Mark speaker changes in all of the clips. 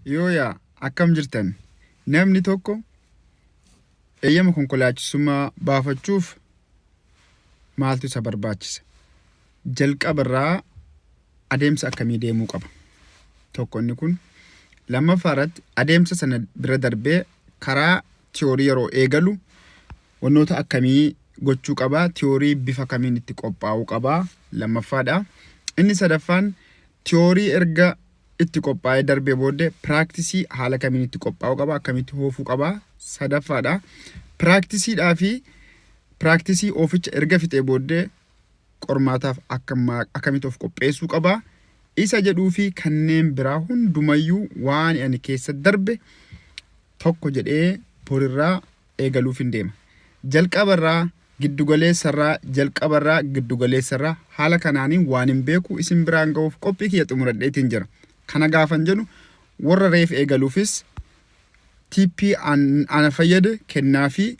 Speaker 1: Yooyaa, akkam jirtan? Namni tokko eeyyama konkolaachisummaa baafachuuf maaltu isa barbaachisa? Jalqabarraa adeemsa akkamii deemuu qaba? Tokko inni kun. Lammaffaa irratti adeemsa sana bira darbee karaa tiyoorii yeroo eegalu wannoota akkamii gochuu qaba? Tiyoorii bifa kamiin itti qophaa'uu qaba? Lammaffaadha. Inni sadaffaan tiyoorii erga itti qophaa'ee darbee booddee piraaktisii haala kamiin itti qophaa'uu qaba? Akkamitti hoofuu qaba? Sadaffaadha. Piraaktisiidhaa fi piraaktisii ooficha erga fixee booddee qormaataaf akkamitti of qopheessuu qaba? Isa jedhuu fi kanneen biraa hundumayyuu waan ani keessa darbe tokko jedhee borirraa eegaluufin deema. Jalqabarraa giddugaleessarraa jalqabarraa giddugaleessarraa haala kanaaniin waanin beeku isin biraan ga'uuf qophii kiyya xumuradheetiin jira. Kana gaafan jedhu warra reef eegaluufis tiippii ana fayyade kennaafii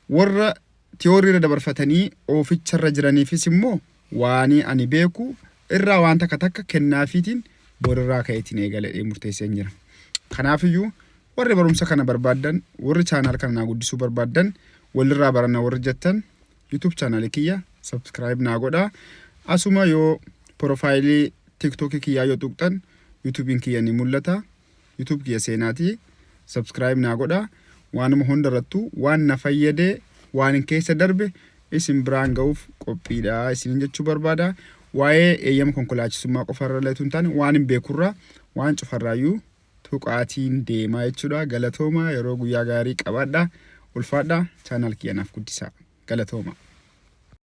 Speaker 1: warra tiyooriirra dabarfatanii ooficharra jiraniifis immoo waanii ani beeku irraa waan takka takka kennaafiitiin borirraa ka'eetiin eegaladhee murteesseen jira. Kanaafiyyuu Warri barumsa kana barbaaddan, warri channel kana naa guddisuu barbaaddan, walirraa baranna warri jettan YouTube channel kiyya subscribe naa godhaa. Asuma yoo profaayilii TikTok kiyyaa yoo tuqxan YouTube'n kiyya ni mul'ata. YouTube kiyya seenaatii subscribe naa godhaa. Waanuma hundarrattuu waan na fayyadee waan hin keessa darbe isin biraan ga'uuf qophiidha isinin jechuu barbaada. Waa'ee eeyyama konkolaachisummaa qofarra illee hin taane waan hin beekurraa waan cufarraayyuu tuqaatiin deemaa jechuudha. Galatooma, yeroo guyyaa gaarii qabaadha. Ulfaadha, channel kiyya naaf guddisaa. Galatooma.